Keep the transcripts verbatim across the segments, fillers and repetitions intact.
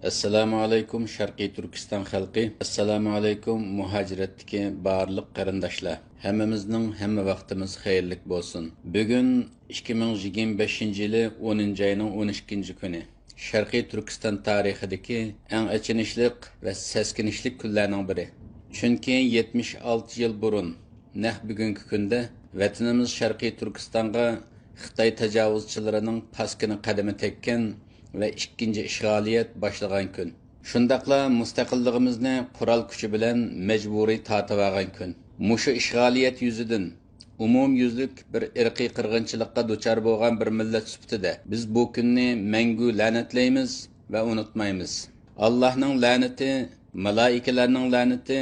ئەسسالامۇ ئەلەيكۇم شەرقىي تۈركىستان خەلقى، ئەسسالامۇ ئەلەيكۇم مۇھاجىرەتتىكى بارلىق قېرىنداشلار. ھەممىمىزنىڭ ھەممە ۋاقتىمىز خەيرلىك بولسۇن. بۈگۈن ئىككى مىڭ يىگىرمە بەشىنچى يىلى ئونىنچى ئاينىڭ ئون ئىككىنچى كۈنى. شەرقىي تۈركىستان تارىخىدىكى ئەڭ ئېچىنىشلىق ۋە سەسكىنىشلىك كۈنلەرنىڭ بىرى. چۈنكى يەتمىش ئالتە يىل بۇرۇن، نەق بۈگۈنكى كۈندە ۋەتىنىمىز شەرقىي تۈركىستانغا خىتاي تاجاۋۇزچىلىرىنىڭ پاسكىنا قەدىمى تەگكەن ۋە ئىككىنچى ئىشغالىيەت باشلىغان كۈن. شۇنداقلا مۇستەقىللىقىمىزنى قورال كۈچى بىلەن مەجبۇرىي تارتىۋالغان كۈن. مۇشۇ ئىشغالىيەت يۈزىدىن ئومۇميۈزلۈك بىر ئىرقىي قىرغىنچىلىققا دۇچار بولغان بىر مىللەت سۈپىتىدە، بىز بۇ كۈننى مەڭگۈ لەنەتلەيمىز ۋە ئۇنتۇمايمىز. ئاللاھنىڭ لەنىتى، مالائىكىلەرنىڭ لەنىتى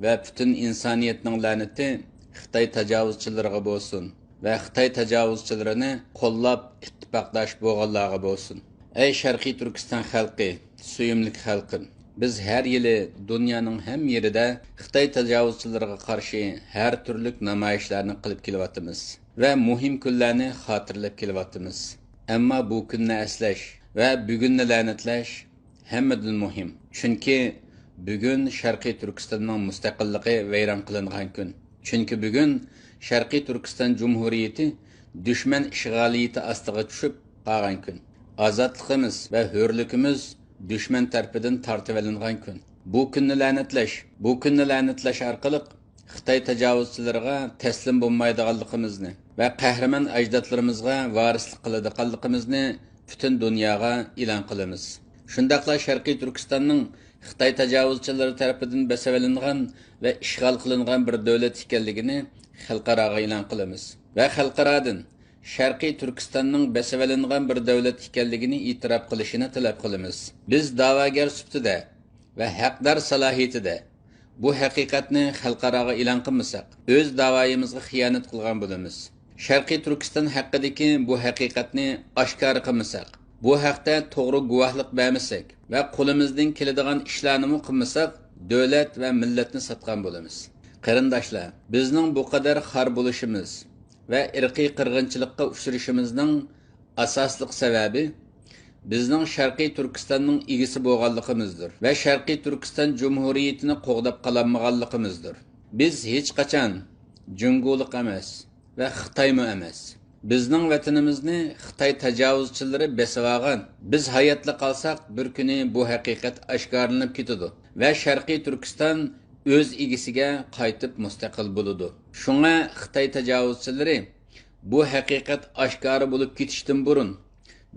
ۋە پۈتۈن ئىنسانىيەتنىڭ لەنىتى خىتاي تاجاۋۇزچىلىرىغا بولسۇن ۋە خىتاي تاجاۋۇزچىلىرىنى قوللاپ ئىتتىپاقداش بولغانلارغا بولسۇن. ئەي شەرقىي تۈركىستان خەلقى، سۆيۈملۈك خەلقىم! بىز ھەر يىلى دۇنيانىڭ ھەممە يېرىدە خىتاي تاجاۋۇزچىلىرىغا قارشى ھەر تۈرلۈك نامايىشلارنى قىلىپ كېلىۋاتىمىز ۋە مۇھىم كۈنلەرنى خاتىرىلەپ كېلىۋاتىمىز. ئەمما بۇ كۈننى ئەسلەش ۋە بۈگۈننى لەنەتلەش ھەممىدىن مۇھىم. چۈنكى بۈگۈن شەرقىي تۈركىستاننىڭ مۇستەقىللىقى ۋەيران قىلىنغان كۈن. چۈنكى بۈگۈن شەرقىي تۈركىستان جۇمھۇرىيىتى دۈشمەن ئىشغالىيىتى ئاستىغا چۈشۈپ قالغان كۈن. ئازادلىقىمىز ۋە ھۆرلۈكىمىز دۈشمەن تەرىپىدىن تارتىۋېلىنغان كۈن. بۇ كۈننى لەنەتلەش، بۇ كۈننى لەنەتلەش ئارقىلىق خىتاي تاجاۋۇزچىلىرىغا تەسلىم بولمايدىغانلىقىمىزنى ۋە قەھرىمان ئەجدادلىرىمىزغا ۋارىسلىق قىلىدىغانلىقىمىزنى پۈتۈن دۇنياغا ئېلان قىلىمىز. شۇنداقلا شەرقىي تۈركىستاننىڭ خىتاي تاجاۋۇزچىلىرى تەرىپىدىن بېسىۋېلىنغان ۋە ئىشغال قىلىنغان بىر دۆلەت ئىكەنلىكىنى خەلقئاراغا ئېلان قىلىمىز ۋە خەلقئارادىن شەرقىي تۈركىستاننىڭ بېسىۋېلىنغان بىر دۆلەت ئىكەنلىكىنى ئېتىراپ قىلىشىنى تەلەپ قىلىمىز. بىز دەۋاگەر سۈپىتىدە ۋە ھەقدار سالاھىيىتىدە بۇ ھەقىقەتنى خەلقئاراغا ئېلان قىلمىساق، ئۆز داۋايىمىزغا خىيانەت قىلغان بولىمىز. شەرقىي تۈركىستان ھەققىدىكى بۇ ھەقىقەتنى ئاشكارا قىلمىساق، بۇ ھەقتە توغرا گۇۋاھلىق بەرمىسەك ۋە قولىمىزدىن كېلىدىغان ئىشلارنىمۇ قىلمىساق، دۆلەت ۋە مىللەتنى ساتقان بولىمىز. قېرىنداشلار، بىزنىڭ بۇ قەدەر خار بولۇشىمىز ۋە ئىرقىي قىرغىنچىلىققا ئۇچرىشىمىزنىڭ ئاساسلىق سەۋەبى بىزنىڭ شەرقىي تۈركىستاننىڭ ئىگىسى بولغانلىقىمىزدۇر ۋە شەرقىي تۈركىستان جۇمھۇرىيىتىنى قوغداپ قالالمىغانلىقىمىزدۇر. بىز ھېچقاچان جۇڭگولۇق ئەمەس ۋە خىتايمۇ ئەمەس. بىزنىڭ ۋەتىنىمىزنى خىتاي تاجاۋۇزچىلىرى بېسىۋالغان. بىز ھاياتلا قالساق، بىر كۈنى بۇ ھەقىقەت ئاشكارىلىنىپ كېتىدۇ ۋە شەرقىي تۈركىستان ئۆز ئىگىسىگە قايتىپ مۇستەقىل بولىدۇ. شۇڭا خىتاي تاجاۋۇزچىلىرى بۇ ھەقىقەت ئاشكارا بولۇپ كېتىشتىن بۇرۇن،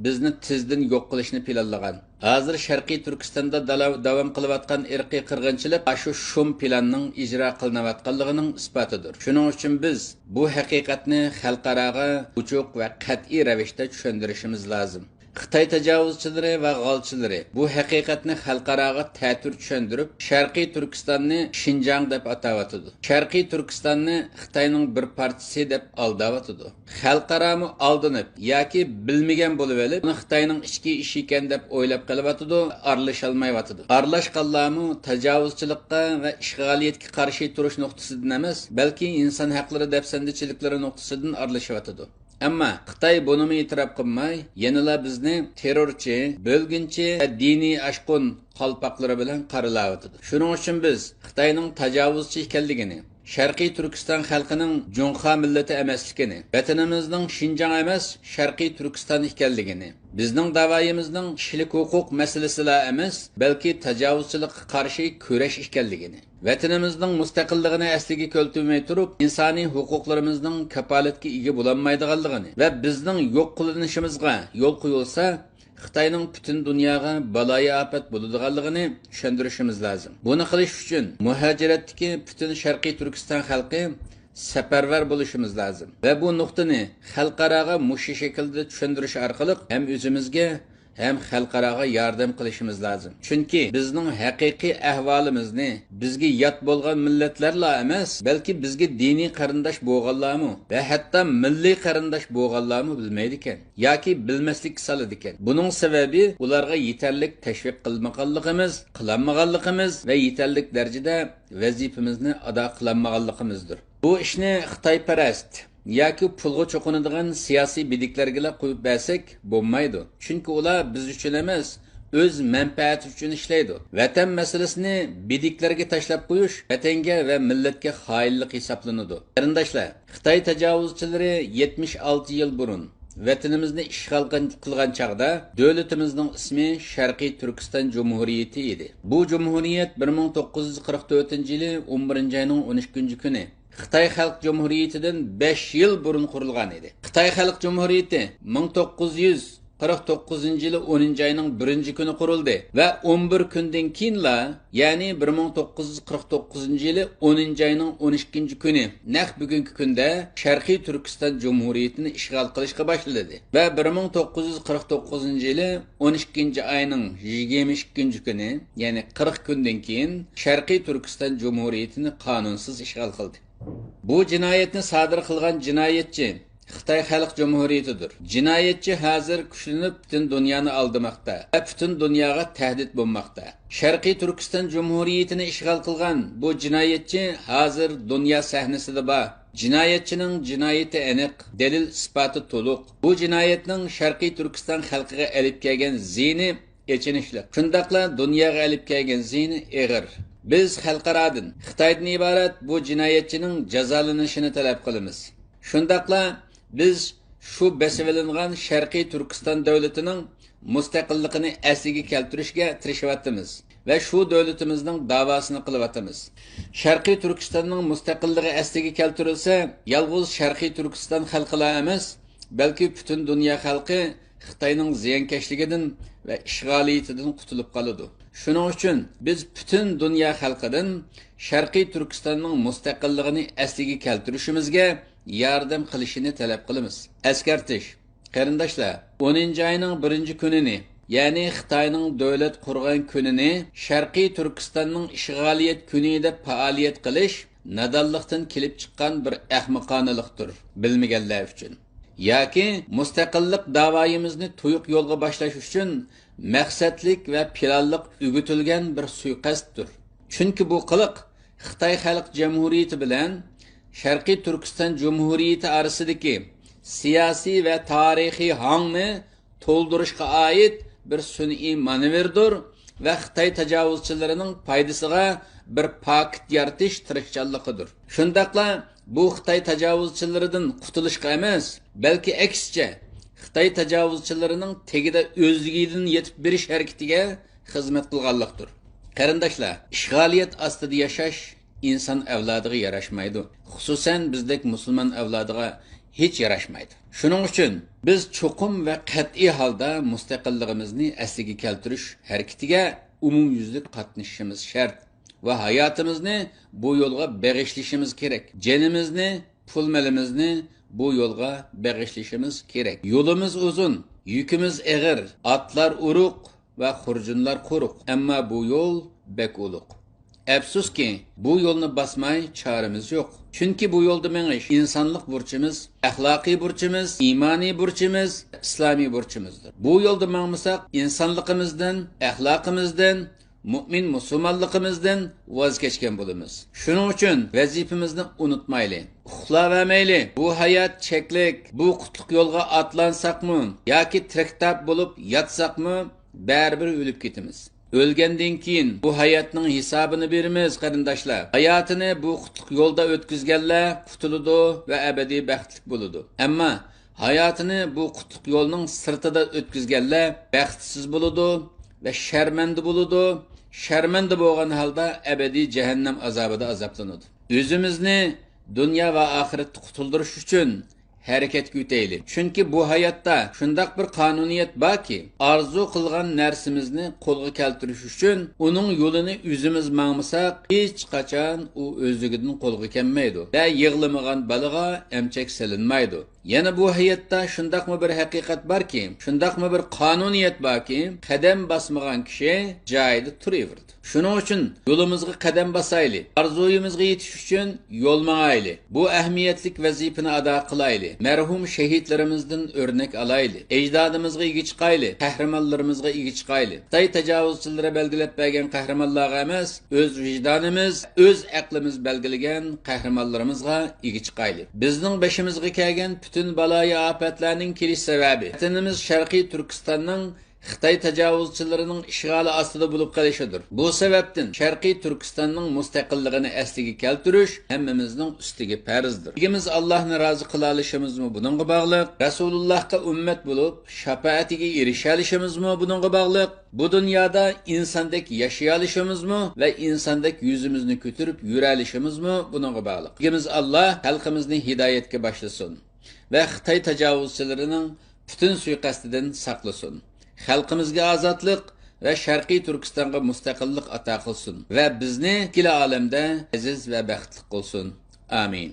بىزنى تېزدىن يوق قىلىشنى پىلانلىغان. ھازىر شەرقىي تۈركىستاندا دالا-، داۋام قىلىۋاتقان ئىرقىي قىرغىنچىلىق ئاشۇ شۇم پىلاننىڭ ئىجرا قىلىنىۋاتقانلىقىنىڭ ئىسپاتىدۇر. شۇنىڭ ئۈچۈن بىز بۇ ھەقىقەتنى خەلقئاراغا ئوچۇق ۋە قەتئىي رەۋىشتە چۈشەندۈرۈشىمىز لازىم. خىتاي تاجاۋۇزچىلىرى ۋە غالچىلىرى بۇ ھەقىقەتنى خەلقئاراغا تەتۈر چۈشەندۈرۈپ، شەرقىي تۈركىستاننى شىنجاڭ دەپ ئاتاۋاتىدۇ. شەرقىي تۈركىستاننى خىتاينىڭ بىر پارچىسى دەپ ئالداۋاتىدۇ. خەلقئارامۇ ئالدىنىپ ياكى بىلمىگەن بولۇۋېلىپ، بۇنى خىتاينىڭ ئىچكى ئىشى ئىكەن دەپ ئويلاپ قېلىۋاتىدۇ، ئارىلىشالمايۋاتىدۇ. ئارىلاشقانلارمۇ تاجاۋۇزچىلىققا ۋە ئىشغالىيەتكە قارشى تۇرۇش نۇقتىسىدىن ئەمەس، بەلكى ئىنسان ھەقلىرى دەپسەندىچىلىكلىرى نۇقتىسىدىن ئارىلىشىۋاتىدۇ. ئەمما خىتاي بۇنىمۇ ئېتىراپ قىلماي، يەنىلا بىزنى تېررورچى، بۆلگۈنچى ۋە دىنىي ئاشقۇن قالپاقلىرى بىلەن قارىلاۋاتىدۇ. شۇنىڭ ئۈچۈن بىز خىتاينىڭ تاجاۋۇزچى ئىكەنلىكىنى، شەرقىي تۈركىستان خەلقىنىڭ جۇڭخۇا مىللىتى ئەمەسلىكىنى، ۋەتىنىمىزنىڭ شىنجاڭ ئەمەس، شەرقىي تۈركىستان ئىكەنلىكىنى، بىزنىڭ داۋايىمىزنىڭ كىشىلىك ھوقۇق مەسىلىسىلا ئەمەس، بەلكى تاجاۋۇزچىلىققا قارشى كۈرەش ئىكەنلىكىنى، ۋەتىنىمىزنىڭ مۇستەقىللىقىنى ئەسلىگە كەلتۈرمەي تۇرۇپ، ئىنسانىي ھوقۇقلىرىمىزنىڭ كاپالەتكە ئىگە بولالمايدىغانلىقىنى ۋە بىزنىڭ يوق قىلىنىشىمىزغا يول قويۇلسا، خىتاينىڭ پۈتۈن دۇنياغا بالايىئاپەت بولىدىغانلىقىنى چۈشەندۈرۈشىمىز لازىم. بۇنى قىلىش ئۈچۈن مۇھاجىرەتتىكى پۈتۈن شەرقىي تۈركىستان خەلقى سەپەرۋەر بولۇشىمىز لازىم ۋە بۇ نۇقتىنى خەلقئاراغا مۇشۇ شەكىلدە چۈشەندۈرۈش ئارقىلىق ھەم ئۆزىمىزگە، ھەم خەلقئاراغا ياردەم قىلىشىمىز لازىم. چۈنكى بىزنىڭ ھەقىقىي ئەھۋالىمىزنى بىزگە يات بولغان مىللەتلەرلا ئەمەس، بەلكى بىزگە دىنىي قېرىنداش بولغانلارمۇ ۋە ھەتتا مىللىي قېرىنداش بولغانلارمۇ بىلمەيدىكەن ياكى بىلمەسلىككە سالىدىكەن. بۇنىڭ سەۋەبى ئۇلارغا يېتەرلىك تەشۋىق قىلمىغانلىقىمىز، قىلالمىغانلىقىمىز ۋە يېتەرلىك دەرىجىدە ۋەزىپىمىزنى ئادا قىلالمىغانلىقىمىزدۇر. بۇ ئىشنى خىتايپەرەس ياكى پۇلغا چوقۇنىدىغان سىياسىي بىدىكلەرگىلا قويۇپ بەرسەك بولمايدۇ. چۈنكى ئۇلار بىز ئۈچۈن ئەمەس، ئۆز مەنپەئەتى ئۈچۈن ئىشلەيدۇ. ۋەتەن مەسىلىسىنى بىدىكلەرگە تاشلاپ قويۇش ۋەتەنگە ۋە مىللەتكە خائىنلىق ھېسابلىنىدۇ. قېرىنداشلار، خىتاي تاجاۋۇزچىلىرى يەتمىش ئالتە يىل بۇرۇن ۋەتىنىمىزنى ئىشغال قىلغان چاغدا دۆلىتىمىزنىڭ ئىسمى شەرقىي تۈركىستان جۇمھۇرىيىتى ئىدى. بۇ جۇمھۇرىيەت بىر مىڭ توققۇز يۈز قىرىق تۆتىنچى يىلى ئون بىرىنچى ئاينىڭ ئون ئىككىنچى كۈنى خىتاي خەلق جۇمھۇرىيىتىدىن بەش يىل بۇرۇن قۇرۇلغان ئىدى. خىتاي خەلق جۇمھۇرىيىتى مىڭ توققۇز يۈز قىرىق توققۇزىنچى يىلى ئونىنچى ئاينىڭ بىرىنچى كۈنى قۇرۇلدى ۋە ئون بىر كۈندىن كېيىنلا، يەنى بىر مىڭ توققۇز يۈز قىرىق توققۇزىنچى يىلى ئونىنچى ئاينىڭ ئون ئىككىنچى كۈنى، نەق بۈگۈنكى كۈندە شەرقىي تۈركىستان جۇمھۇرىيىتىنى ئىشغال قىلىشقا باشلىدى ۋە بىر مىڭ توققۇز يۈز قىرىق توققۇزىنچى يىلى ئون ئىككىنچى ئاينىڭ يىگىرمە ئىككىنچى كۈنى، يەنى قىرىق كۈندىن كېيىن شەرقىي تۈركىستان جۇمھۇرىيىتىنى قانۇنسىز ئىشغال قىلدى. بۇ جىنايەتنى سادىر قىلغان جىنايەتچى خىتاي خەلق جۇمھۇرىيىتىدۇر. جىنايەتچى ھازىر كۈچلىنىپ پۈتۈن دۇنيانى ئالدىماقتا ۋە پۈتۈن دۇنياغا تەھدىت بولماقتا. شەرقىي تۈركىستان جۇمھۇرىيىتىنى ئىشغال قىلغان بۇ جىنايەتچى ھازىر دۇنيا سەھنىسىدە بار. جىنايەتچىنىڭ جىنايىتى ئېنىق، دەلىل ئىسپاتى تولۇق. بۇ جىنايەتنىڭ شەرقىي تۈركىستان خەلقىگە ئېلىپ كەلگەن زىيىنى ئېچىنىشلىق. شۇنداقلا دۇنياغا ئېلىپ كەلگەن زىيىنى ئېغىر. بىز خەلقئارادىن، خىتايدىن ئىبارەت بۇ جىنايەتچىنىڭ جازالىنىشىنى تەلەپ قىلىمىز. شۇنداقلا بىز شۇ بېسىۋېلىنغان شەرقىي تۈركىستان دۆلىتىنىڭ مۇستەقىللىقىنى ئەسلىگە كەلتۈرۈشكە تىرىشىۋاتىمىز ۋە شۇ دۆلىتىمىزنىڭ داۋاسىنى قىلىۋاتىمىز. شەرقىي تۈركىستاننىڭ مۇستەقىللىقى ئەسلىگە كەلتۈرۈلسە، يالغۇز شەرقىي تۈركىستان خەلقىلا ئەمەس، بەلكى پۈتۈن دۇنيا خەلقى خىتاينىڭ زىيانكەشلىكىدىن ۋە ئىشغالىيىتىدىن قۇتۇلۇپ قالىدۇ. شۇنىڭ ئۈچۈن بىز پۈتۈن دۇنيا خەلقىدىن شەرقىي تۈركىستاننىڭ مۇستەقىللىقىنى ئەسلىگە كەلتۈرۈشىمىزگە ياردەم قىلىشىنى تەلەپ قىلىمىز. ئەسكەرتىش. قېرىنداشلار، ئونىنچى ئاينىڭ بىرىنچى كۈنىنى، يەنى خىتاينىڭ دۆلەت قۇرغان كۈنىنى شەرقىي تۈركىستاننىڭ ئىشغالىيەت كۈنى دەپ پائالىيەت قىلىش نادانلىقتىن كېلىپ چىققان بىر ئەخمىقانىلىقتۇر، بىلمىگەنلەر ئۈچۈن. ياكى مۇستەقىللىق داۋايىمىزنى تۇيۇق يولغا باشلاش ئۈچۈن مەقسەتلىك ۋە پىلانلىق ئۆگىتىلگەن بىر سۇيىقەستتۇر. چۈنكى بۇ قىلىق خىتاي خەلق جۇمھۇرىيىتى بىلەن شەرقىي تۈركىستان جۇمھۇرىيىتى ئارىسىدىكى سىياسىي ۋە تارىخىي ھاڭنى تولدۇرۇشقا ئائىت بىر سۈنئىي مانېۋىردۇر ۋە خىتاي تاجاۋۇزچىلىرىنىڭ پايدىسىغا بىر پاكىت يارىتىش تىرىشچانلىقىدۇر. شۇنداقلا بۇ خىتاي تاجاۋۇزچىلىرىدىن قۇتۇلۇشقا ئەمەس، بەلكى ئەكسىچە، خىتاي تاجاۋۇزچىلىرىنىڭ تېگىدە ئۆزلۈكىدىن يېتىپ بېرىش ھەرىكىتىگە خىزمەت قىلغانلىقتۇر. قېرىنداشلار، ئىشغالىيەت ئاستىدا ياشاش ئىنسان ئەۋلادىغا ياراشمايدۇ. خۇسۇسەن بىزدەك مۇسۇلمان ئەۋلادىغا ھېچ ياراشمايدۇ. شۇنىڭ ئۈچۈن بىز چوقۇم ۋە قەتئىي ھالدا مۇستەقىللىقىمىزنى ئەسلىگە كەلتۈرۈش ھەرىكىتىگە ئومۇميۈزلۈك قاتنىشىشىمىز شەرت ۋە ھاياتىمىزنى بۇ يولغا بېغىشلىشىمىز كېرەك. جېنىمىزنى، پۇل-مېلىمىزنى بۇ يولغا بېغىشلىشىمىز كېرەك. يولىمىز ئۇزۇن، يۈكىمىز ئېغىر، ئاتلار ئورۇق ۋە خۇرجۇنلار قۇرۇق، ئەمما بۇ يول بەك ئۇلۇغ. ئەپسۇسكى، بۇ يولنى باسماي چارىمىز يوق. چۈنكى بۇ يولدا مېڭىش ئىنسانلىق بۇرچىمىز، ئەخلاقىي بۇرچىمىز، ئىمانىي بۇرچىمىز، ئىسلامىي بۇرچىمىزدۇر. بۇ يولدا ماڭمىساق، ئىنسانلىقىمىزدىن، ئەخلاقىمىزدىن، مۇئمىن مۇسۇلمانلىقىمىزدىن ۋاز كەچكەن بولىمىز. شۇنىڭ ئۈچۈن ۋەزىپىمىزنى ئۇنتۇمايلى. ئۇخلاۋەرمەيلى. بۇ ھايات چەكلىك، بۇ قۇتلۇق يولغا ئاتلانساقمۇ ياكى تىرىكتاپ بولۇپ ياتساقمۇ، بەرىبىر ئۆلۈپ كېتىمىز. ئۆلگەندىن كېيىن بۇ ھاياتنىڭ ھېسابىنى بېرىمىز، قېرىنداشلار. ھاياتىنى بۇ قۇتلۇق يولدا ئۆتكۈزگەنلەر قۇتۇلىدۇ ۋە ئەبەدىي بەختلىك بولىدۇ. ئەمما ھاياتىنى بۇ قۇتلۇق يولنىڭ سىرتىدا ئۆتكۈزگەنلەر بەختسىز بولىدۇ ۋە شەرمەندە بولىدۇ. شەرمەندە بولغان ھالدا ئەبەدىي جەھەننەم ئازابىدا ئازابلىنىدۇ. ئۆزىمىزنى دۇنيا ۋە ئاخىرەتتە قۇتۇلدۇرۇش ئۈچۈن ھەرىكەتكە ئۆتەيلى. چۈنكى بۇ ھاياتتا شۇنداق بىر قانۇنىيەت باركى، ئارزۇ قىلغان نەرسىمىزنى قولغا كەلتۈرۈش ئۈچۈن ئۇنىڭ يولىنى ئۆزىمىز ماڭمىساق، ھېچقاچان ئۇ ئۆزلۈكىدىن قولغا كەلمەيدۇ ۋە يىغلىمىغان بالىغا ئەمچەك سېلىنمايدۇ. يەنە بۇ ھاياتتا شۇنداقمۇ بىر ھەقىقەت باركى، شۇنداقمۇ بىر قانۇنىيەت باركى، قەدەم باسمىغان كىشى جايىدا تۇرۇۋېرىدۇ. شۇنىڭ ئۈچۈن يولىمىزغا قەدەم باسايلى، ئارزۇيىمىزغا يېتىش ئۈچۈن يول ماڭايلى. بۇ ئەھمىيەتلىك ۋەزىپىنى ئادا قىلايلى. مەرھۇم شېھىتلىرىمىزدىن ئۆرنەك ئالايلى. ئەجدادىمىزغا ئىگە چىقايلى، قەھرىمانلىرىمىزغا ئىگە چىقايلى. خىتاي تاجاۋۇزچىلىرى بەلگىلەپ بەرگەن قەھرىمانلارغا ئەمەس، ئۆز ۋىجدانىمىز، ئۆز ئەقلىمىز بەلگىلىگەن قەھرىمانلىرىمىزغا ئىگە چىقايلى. بىزنىڭ بېشىمىزغا كەلگەن پۈتۈن بالايىئاپەتلەرنىڭ كېلىش سەۋەبى، ۋەتىنىمىز شەرقىي تۈركىستاننىڭ خىتاي تاجاۋۇزچىلىرىنىڭ ئىشغالى ئاستىدا بولۇپ قېلىشىدۇر. بۇ سەۋەبتىن شەرقىي تۈركىستاننىڭ مۇستەقىللىقىنى ئەسلىگە كەلتۈرۈش ھەممىمىزنىڭ ئۈستىگە پەرزدۇر. ئىگىمىز ئاللاھنى رازى قىلالىشىمىزمۇ بۇنىڭغا باغلىق، رەسۇلۇللاھقا ئۈممەت بولۇپ، شاپائەتىگە ئېرىشەلىشىمىزمۇ بۇنىڭغا باغلىق، بۇ دۇنيادا ئىنساندەك ياشىيالىشىمىزمۇ ۋە ئىنساندەك يۈزىمىزنى كۆتۈرۈپ يۈرەلىشىمىزمۇ بۇنىڭغا باغلىق. ئىگىمىز ئاللاھ خەلقىمىزنى ھىدايەتكە باشلىسۇن ۋە خىتاي تاجاۋۇزچىلىرىنىڭ پۈتۈن سۇيىقەستىدىن ساقلىسۇن. خەلقىمىزگە ئازادلىق ۋە شەرقىي تۈركىستانغا مۇستەقىللىق ئاتا قىلسۇن ۋە بىزنى ئىككىلا ئالەمدە ئەزىز ۋە بەختلىك قىلسۇن. ئامىن.